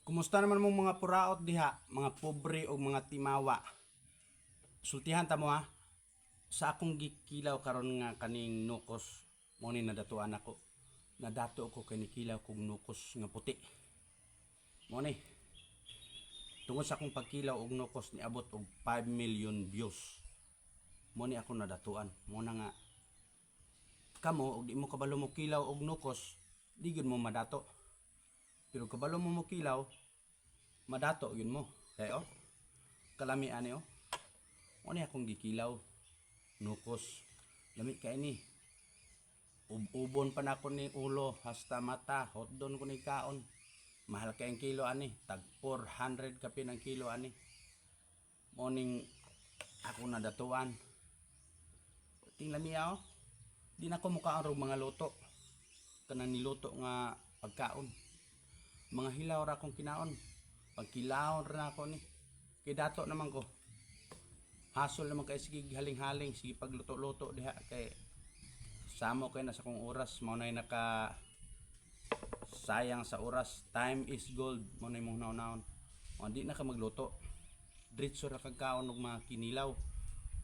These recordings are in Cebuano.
Kumusta naman mong mga puraot diha, mga pobre o mga timawa? Sultihan ta mo ha. Sa akong gikilaw karon nga kaning nukos, mo ni nadatuan ako. Nadato ko kay nikilaw kog nukos nga puti. Mo ni. Tungod sa akong pagkilaw og nukos, niabot og 5 million views. Mo ni ako nadatuan. Mo na nga kamo og di mo kabalo mo kilaw og nukos, di gyud mo madato. Pero kabalo mo mo kilaw, madato yun mo. Kay oh, kalami ani oh. Mo ni akong gikilaw. Nukos. Lami kay ni. Ub-ubon pa nako ni ulo hasta mata, hotdon ko ni kaon. Mahal kay ang kilo ani, tag 400 kapin ang kilo ani. Morning ako nadatuan. Ting lami oh. Di na ko mukaon og mga luto. Kanang niluto nga pagkaon. Mga hilaw ra akong kinaon. Pagkilaon ra ako ni. Kay dato naman ko. Hasol naman kay sige haling-haling, sige pagluto-luto diha kay samo kay na sa kong oras, mao nay naka sayang sa oras. Time is gold, mao nay mong naon. O, di na ka magluto. Diretso ra kag kaon og mga kinilaw.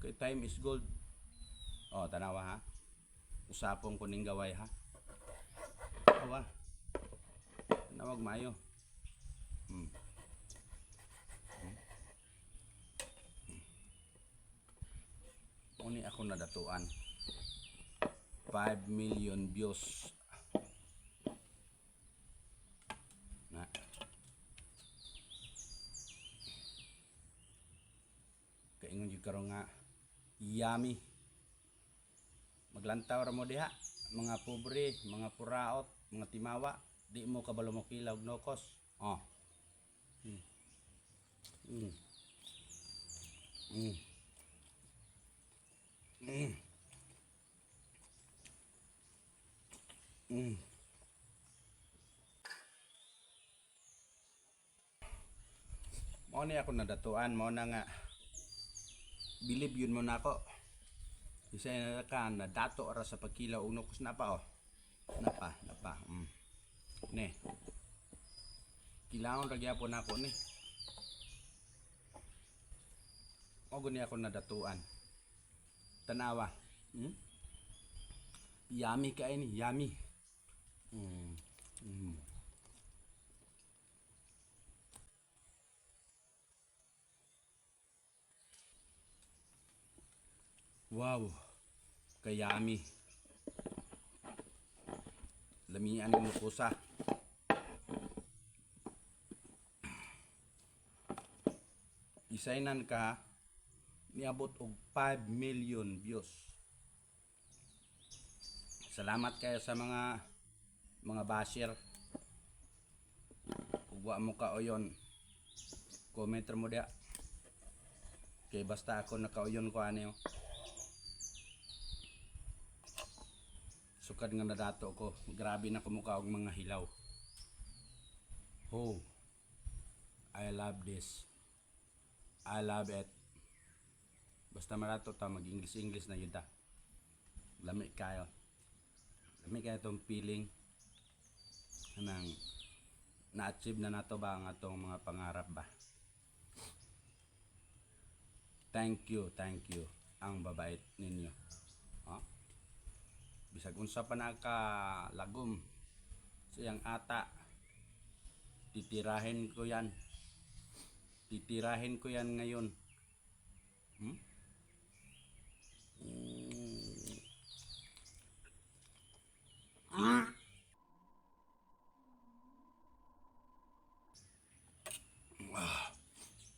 Kay time is gold. O, tanawa ha. Usapon ko ning gaway ha. Awa. Tanawag maayo. Uni ako nadatuan. 5 million views. Na. Kaingon jud karon nga yummy. Maglantaw ra mo diha, mga pobre, mga puraot, mga timawa, di mo kabalo mo kilaw og nokos. Oh. Mao ni ako nadatuan, mao na nga bilib yun mo na ako. Isa na ka nadato ra sa pagkilaw og nukos na pa oh. Napa, napa. Ne. Kilawon ra gyapon nako ni. Mao guni ako nadatuan. Tanawa. Yummy kay ni, yummy. Wow. Kayami. Lamian ng nukusa. Isaynan ka niabot og 5 million views. Salamat kayo sa mga basher. Ug wa mo kauyon, comment mo diha. Kay basta ako nakauyon ko ani oh. Sukad nga nadato ko, grabe na kumuka og mga hilaw. Oh, I love this. I love it. Basta marato ta mag-English English na yun ta. Lami kayo. Lami kayo itong feeling nang na-achieve na nato ba ang atong mga pangarap ba. Thank you, thank you. Ang babait ninyo. Oh? Bisag unsa pa na ka lagom sa iyang ata, titirahin ko yan. Titirahin ko yan ngayon. Ah,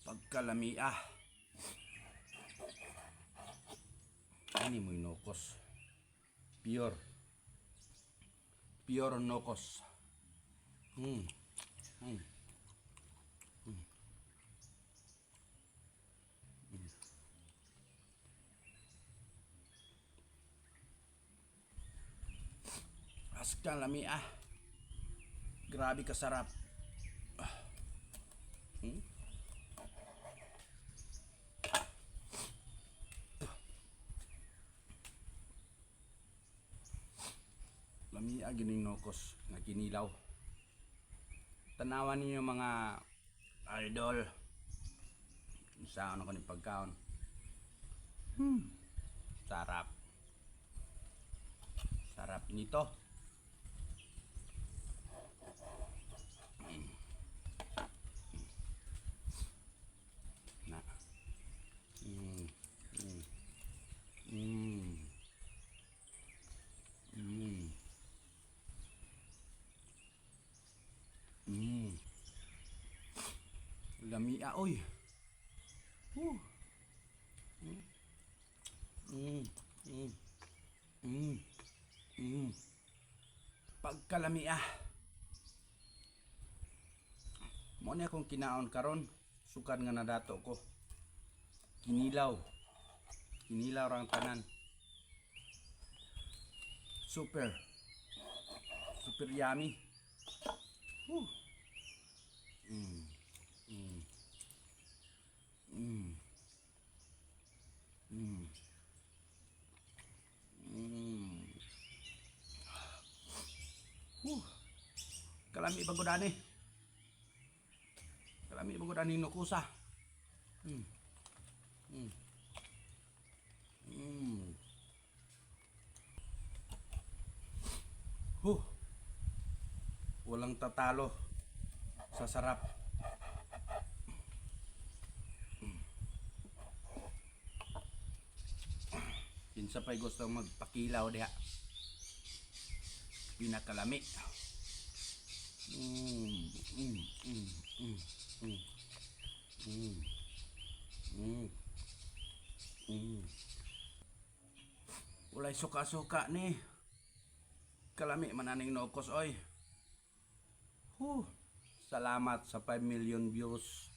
pagkalami ah. Ani mo'y nukos. Pure. Pure nukos. Aska lami ah. Grabe kasarap. Ah. Lamia gining nokos nga kinilaw. Tanawan ninyo, mga idol. Saan ako ni pagkaon. Sarap. Sarap nito. Na. Lamia oy. Woo. Pagkalamia. Mo ni akong kinaon karon, sukad nga nadato ko. Kinilaw. Kinilaw rang tanan. Super. Super yummy. Woo. Woo. Kalami ba gud ani? Kalami ba gud ani nukusa? Huh. Walang tatalo sa sarap. Kinsa pa'y gusto magpakilaw diha. Pinakalami. Walay suka-suka ni. Kalami man aning nokos oy. Huh. Salamat sa 5 million views.